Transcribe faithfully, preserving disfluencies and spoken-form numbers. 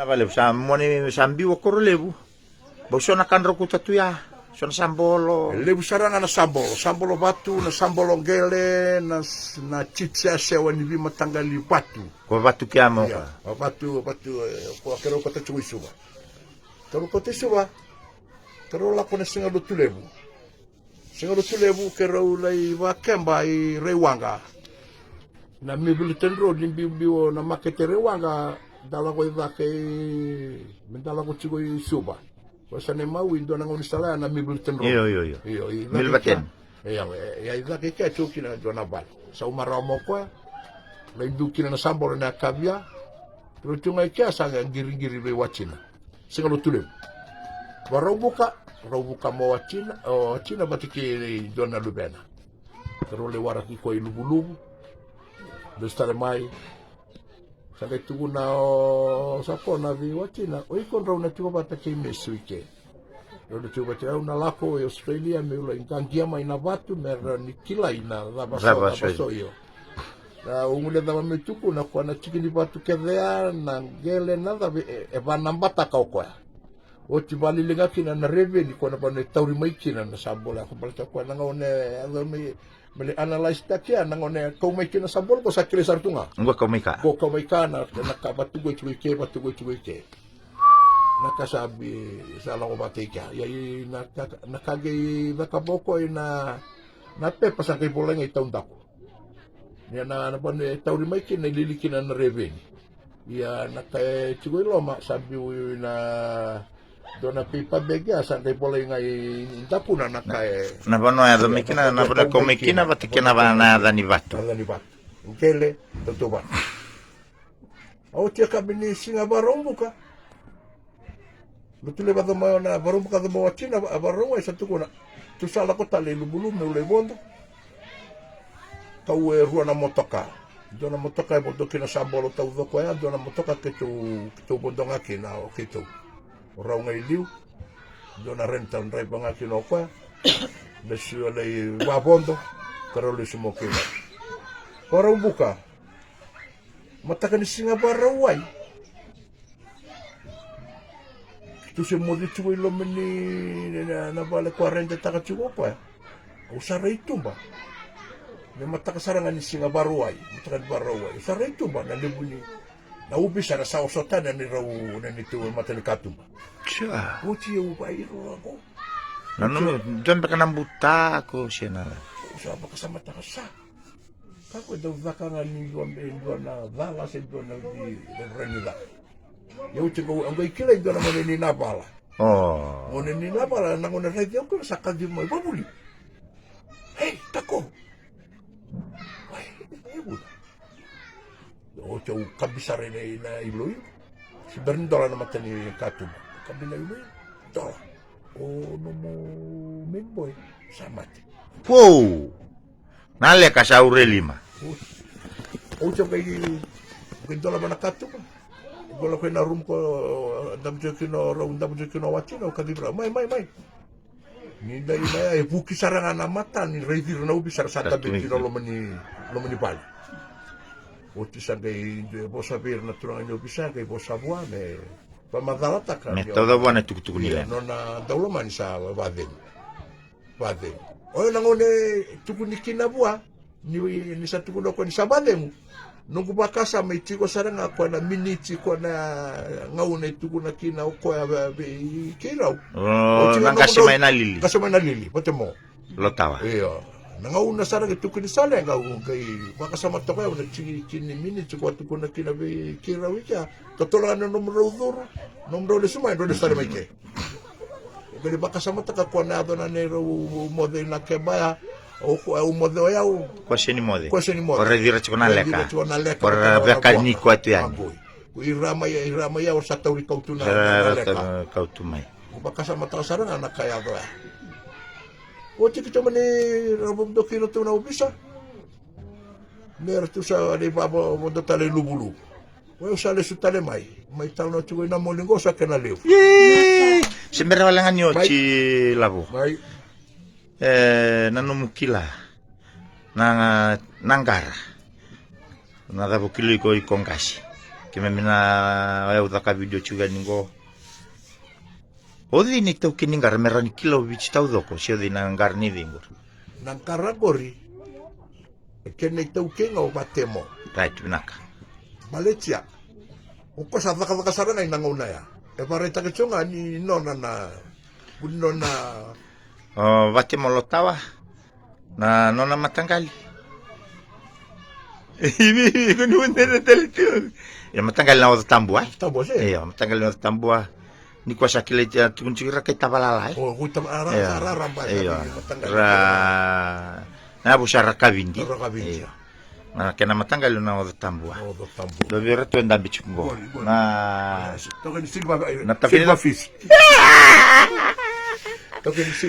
Sa valevu sa moni sa biu o Korolevu. Bau so na ka drau kauta tu ya. So na sabolo. E levu sara ga na sabolo, sabolo vatu, na sabolo qele, na s-, na chips ya sewa ni veimataqali vatu. Ko vatu ke a moka. Ia, vatu, vatu, e, ko keirau kauta tiko i Suva. Keirau kauta i Suva. Keirau lako na Siga Lotulevu. Siga Lotulevu keirau lai vakeba i Raiwaqa. Na Middleton Road ni biubiu na makete Raiwaqa, da lako i cake i, me da lako tiko i Suva. Ko sa na imawi dua na gaunisala ya na Middleton Road. Io, io, io. Io, i cake Milverton. Kea. Io, e, e, i cake kea tiko kina dua na vale. Sau marama o koya. Lai biu kina na sabolo na yakavi ya. Rau tiko ga i kea sa qiriqiri vei watina. Siga Lotulevu. Varau vuka, rau vuka mo watina, o watina vata kei dua na luvena. Keirau lai waraki koya i Luvuluvu. Lesu tale mai. Sa qai tukuna o Sapona vei watina, o iko drau na tiko vata kei Mesu i ke. Drau na tiko vata, au na lako i Australia meu lai qaqa mai na vatu me ra ni kilai na cava so, cava so, cava so, io. Na ugulecava me tukuna, koya na tiki ni vatu kece ya, na qele, na cava, e, e vanabataka o koya. Oti valiliga kina na reveni, koya na vanua e tauri mai kina na sabolo ya, ko baleta koya na gauna e yaco mai, me lai analyse taki ya, na gauna e kau mai kina na sabolo, ko sa kilai sara tu ga. Qo kau mai ka. Qo kau mai ka, na, na ka vatu qo e tiko i ke, vatu qo e tiko i ke. Na ka sa bi, sa lako vata i kea. Ia, i na ka, na ka qai cakava o koya i na, na pepa sa qai volai ga i taudaku. Ia na, na vanua e tauri mai kina, e lili kina na reveni. Ia na ka e tiko i loma, sa biu i na dua na paper bag ya, sa qai volai ga i, i dakuna na ka e. Na vanua e yaco mai kina, na vanua e kau mai kina, vata kei na va-, na yaca ni vatu. Na yaca ni vatu. Qele, tautauvata. A oti e ka me ni siga Vakaraubuka. Lotulevu a coma na Vakaraubuka, a coma o watina, a Vakarauwai sa tukuna. Tu sa lako tale i Luvuluvu meu lai vodo. Kau e rua na motoka. Dua na motoka e vodo kina sabolo taucoko ya, dua na motoka keitou, keitou vodo ga kina o keitou. O rau ga i liu. Dua na rental driver ga kina o koya. Lesu e lai vavodo. Keirau lesu mai kina. Vakaraubuka. Mataka ni siga Vakarauwai. Keitou se moce tiko i loma ni na, na vale ko a rentetaka tiko o koya. Au sa rai tuba. Me mataka sara ga ni siga Vakarauwai, mataka ni Vakarauwai. Au sa rai tuba na levu ni, na ovisa era sa osota na neirau, na neitou mata ni katuba. Oti au vakairo lako. Na nomu dua beka na buta ko se na. Au sa vakasamataka sa. Kakua e dau caka ga ni dua, e dua na cala se dua na veilevu ni cala. Ia au tiko, au qai kilai dua na gone ni Navala. O. Gone ni Navala, na gone raici au, ko sa kacivi mai, vavuli. Hei, Tako. Oi, e vuca. Oti au kabi sara i na, i na iloilo. Se bera ni dola na mata ni katuba. Kabi na iloilo. Dola. O nomu main boy sa mate. Pou. Na leka sa ure lima. Oti au qai, qai dolava na katuba. Qai lako i na rumu ko dabe tiko kina o rau, dabe tiko kina o watina, au kacivi rau. Mai, mai, mai. Ni dai mai ya e vuki sara ga na mata ni raici ira na ovisa era sa dabe kina loma ni, loma ni vale. Oti sa qai dua e vosa vei ira na turaga ni ovisa, qai vosa vua me vakamacalataka me tauca vua na itukutuku ni leqa. Nona daulomani sa vacegu. Vacegu. Oya na gauna e tukuni kina vua. Ni, ni sa tukuna o koya ni sa vacegu. Noqu vakasama e tiko sara ga koya na miniti, koya na gauna e tukuna kina o koya vei, vei keirau. O, na qase mai na lili. Qase mai na lili, vate mo. Lotawa. Io. Na gauna sara ga e tukuni sa leqa, au qai vakasama toka au na tiki, tiki ni miniti koya tukuna kina vei keirau i kea. Totolo ga na nomudrau curu, nomudrau lesu mai, drau lesu tale mai ke. Au qai vakasamataka koya na yaco na neirau moce i na keba ya. Au, au moce o yau. Koya seni moce. Koya seni moce. Ko raici ira tiko na leka. Ko ra veka ni koya tu yani. Ira mai, ira mai yau sa tauri kau tu na leka. Kau tu mai. Au vakasamataka sara ga na ka yaco ya. Oti keitou mani rau vodo kina tu na ovisa. Me ra tu sa lai vavodo tale i Luvuluvu. Oi, au sa lesu tale mai. Mai talanoa tiko i na moli qo sa kena levu. Ii! Se bera wale ga ni oti Lavo. Mai. E, na nomu kila. Na, na qara. Na cava o kila iko iko qase. Keimami na, o yau caka vidio tiko yani qo. O cei na itaukei ni qara me rawa ni kila o Viti taucoko, se o cei na qara ni cei qori? Na qara qori. E kena itaukei ga o Vatemo. Right, vinaka. Baleta ya, o koya sa cakacaka sara ga ina gauna ya. E vakaraitaka tiko ga ni nona na, ni nona. O Vatemo Lotawa. Na nona mataqali. Iko ni vunene tale tu. Ia mataqali na Oca Tabua, e? Tabua, se? Ia mataqali na Oca Tabua. Ni koya sa kilai tiko, tukuni tiko ira kai Tavalala, e? O, kai Tavalala, ra, ra, ra, ra, ra, ra, ra, ra, ra, ra, na yavusa Rakavidi. Rakavidi. Ia. Na kena mataqali na Oca Tabua. Oca Tabua. Dua vei iratou e dabe tiko qo. Qori, qori. Na, na taukei ni silver, na taukei ni silver fish. Taukei ni silver.